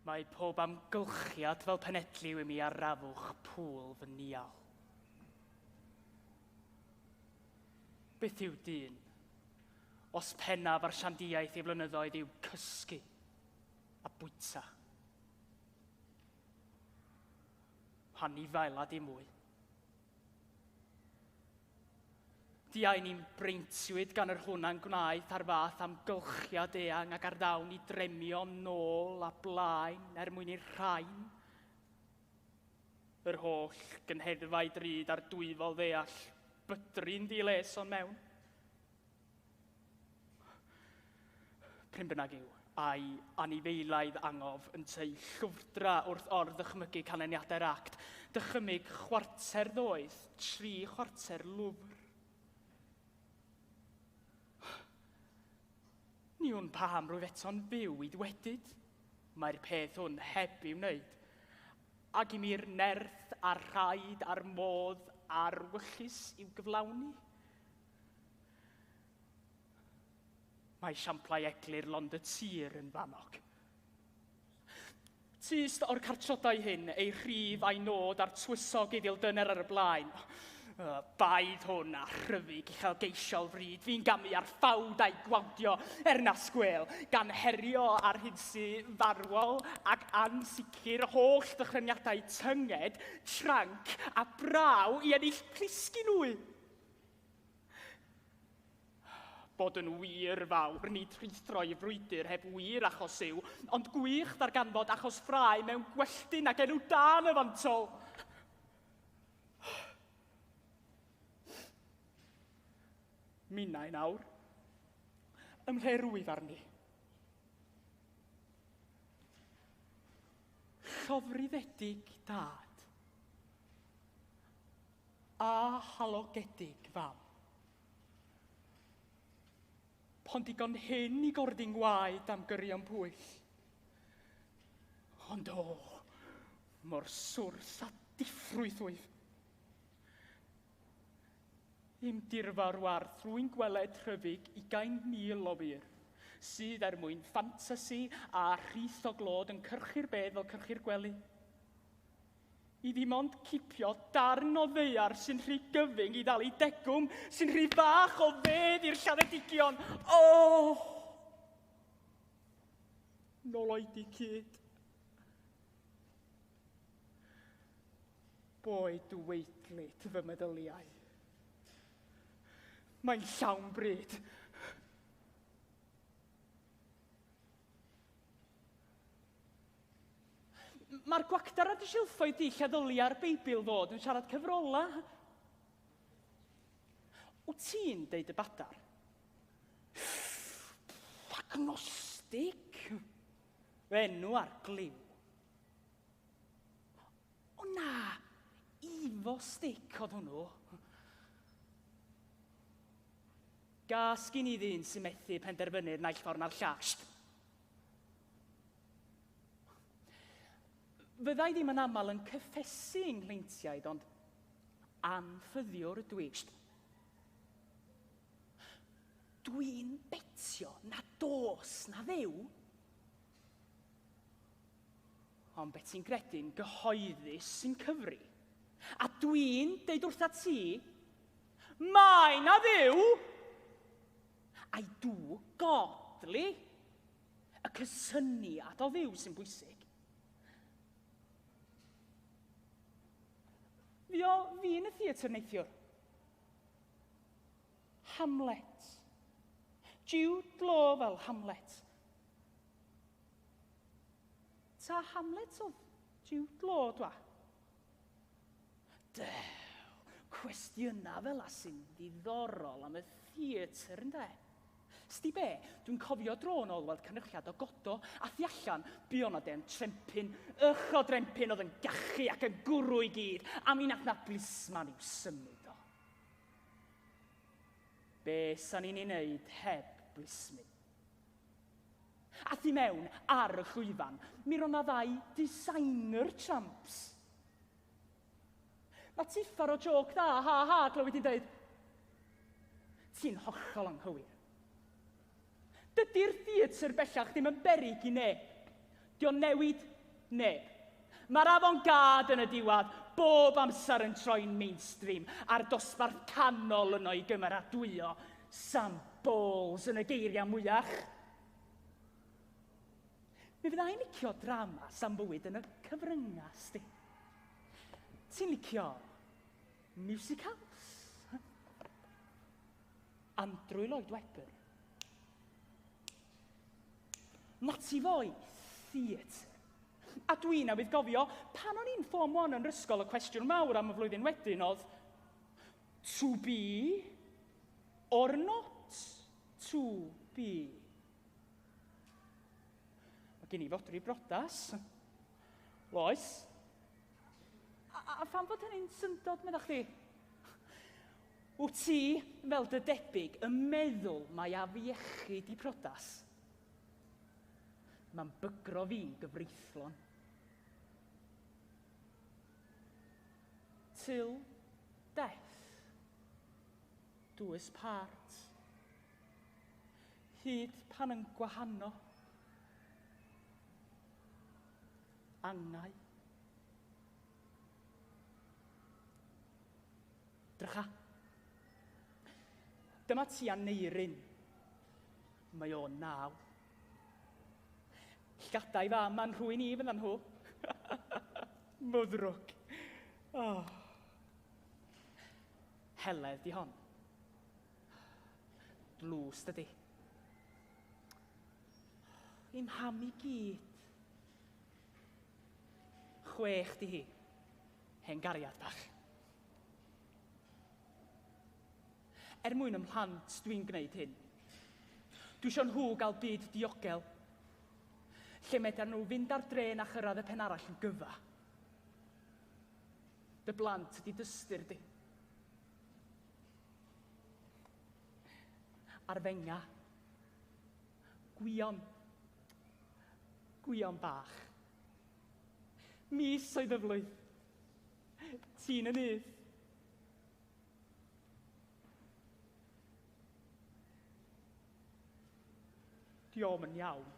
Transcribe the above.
Mae pob amgylchiad fel penedliw i mi arafwch pŵl fy nial. Beth yw dyn? Os pennaf ar siandiaeth ei flynyddoedd yw cysgu a bwyta. Anifail a dim mwy. Diau ni'n breintiwyd gan yr hwn a'n gwnaeth ar fath amgylchiad eang ac ar ddawn i dremio nôl a blaen er mwyn i'r rhain, yr holl gynheddfau drud a'r dwyfol ddeall, bydru'n ddi-les o'n mewn. Prin bynnag yw, a'i anifeilaidd angof ynteu llwfrdra wrth or-ddychmygu canlyniadau'r act, dychymyg chwarter ddoeth, tri chwarter lwfr. Ni wn paham rwyf eto'n fyw i ddwedyd, mae'r peth hwn heb i'w wneud, ac i mi'r nerth a'r rhaid a'r modd a'r wyllys i'w gyflawni. Mae siamplau eglur lond y tir yn fanog. Tyst o'r cartrodau hyn, ei rhif a'i nod a'r twysog eiddil dyner ar y blaen. Baedd hwn a rhyfyg uchelgeisiol fryd fi'n gamu ar ffawd a'i gwawdio er na sgwêl, gan herio ar hyd sy farwol ac ansicr holl ddychryniadau tynged, tranc a braw i ennill plisgyn wy. Bod yn wir fawr, nid rhuthro i frwydr heb wir achos yw, ond gwych ddarganfod achos ffrae mewn gwelltyn ac enw da yn y fantol. Minnau nawr, ymhle rwyf arni. Llofruddedig dad. A halogedig fam. Pond digon hyn i gorddi'n ngwaed am gyrion pwyll. Ond o, mor swrth a diffrwyth wyf. I'm dirfawr warth rwy'n gweled rhyfyg 20,000 o fur, sydd er mwyn ffantasi a rhith o glod yn cyrchu'r bedd fel cyrchu'r gwely. I ddim ond cipio darn o ddaear sy'n rhy gyfyng i ddal ei degwm, sy'n rhy fach o fedd i'r lladdedigion. O! Nôl oedi cyd. Boed dweudlyd fy meddyliau. Mae'n llawn bryd. Mae'r gwactar ar dy silffoedd di lle ddylia'r Beibl fod yn siarad cyfrola. Wyt ti'n deud y badar? Agnostig. Fy enw ar gliw. O na, Ifo Stick oedd hwnnw. Gas gin i ddyn sy'n methu penderfynu'r naill ffordd na'r llall. Fydda i ddim yn aml yn cyffesu yng nghleintiaid, ond anffyddiwr ydw i. Dwi'n betio na dos na ddew. Ond beth ti'n gredu'n gyhoeddus sy'n cyfri. A dwi'n deud wrtha ti, mae na ddew! I do godly. Y cysyniad o Dduw sy'n bwysig. Fuo fi yn y theatr neithiwr. Hamlet. Jude Law fel Hamlet. Ta Hamlet oedd Jude Law, dwa? Dew, cwestiynau fel 'a sy'n ddiddorol am y theatr, ynde? Sti be, dwi'n cofio dro yn ôl weld cynrychiad o Godo, a thu allan, buo 'na den trempyn, ych o drempyn oedd yn gachu ac yn gwrw i gyd, a mi nath 'na blisman i'w symud o. Be sa ni'n ei wneud heb blismyn? A thu mewn, ar y llwyfan, mi ro' 'na ddau designer tramps. Mae tiffar o jôc dda, ha ha, glywyd hi'n deud. Ti'n hollol anghywir. Dydy'r theatr bellach ddim yn beryg i neb. Di o'n newid. Neb. Mae'r avant-garde yn y diwedd bob amser yn troi'n mainstream a'r dosbarth canol yno i gymeradwyo. Sam balls yn y geiriau mwyach. Mi fydda i'n licio drama sam bywyd yn y cyfryngau, sti. Ti'n licio musicals? Andrew Lloyd Webber. Natty Boy, theatr. A dwi newydd gofio, pan o'n i'n Form 1 yn yr ysgol, y cwestiwn mawr am y flwyddyn wedyn oedd to be or not to be. Mae gen i fodrwy brodas. Loes. A pham fod hynny'n syndod, meddach chdi? Wyt ti, fel dy debyg, yn meddwl mai afiechyd i priodas? Mae'n bygro fi'n gyfreithlon. Till death do us part. Hyd pan yn gwahano. Angau. Drycha. Dyma ti a Neirin. Mae o'n naw. Llygadau fa, ma'n rhwy'n i fyddan nhw. Mwddrwg. Oh. Heledd di hon. Dlws dydi. I'm mham i gyd. Chwech di hi. Hen gariad bach. Er mwyn ym mhlant dwi'n gwneud hyn. Dwi isio nhw gael byd diogel, lle medran nhw fynd ar drên a chyrraedd y pen arall yn gyfa. Dy blant ydi dystyr di. Arfenga. Gwion. Gwion bach. Mis oedd y flwydd. Ti'n y nyth. Diom yn iawn.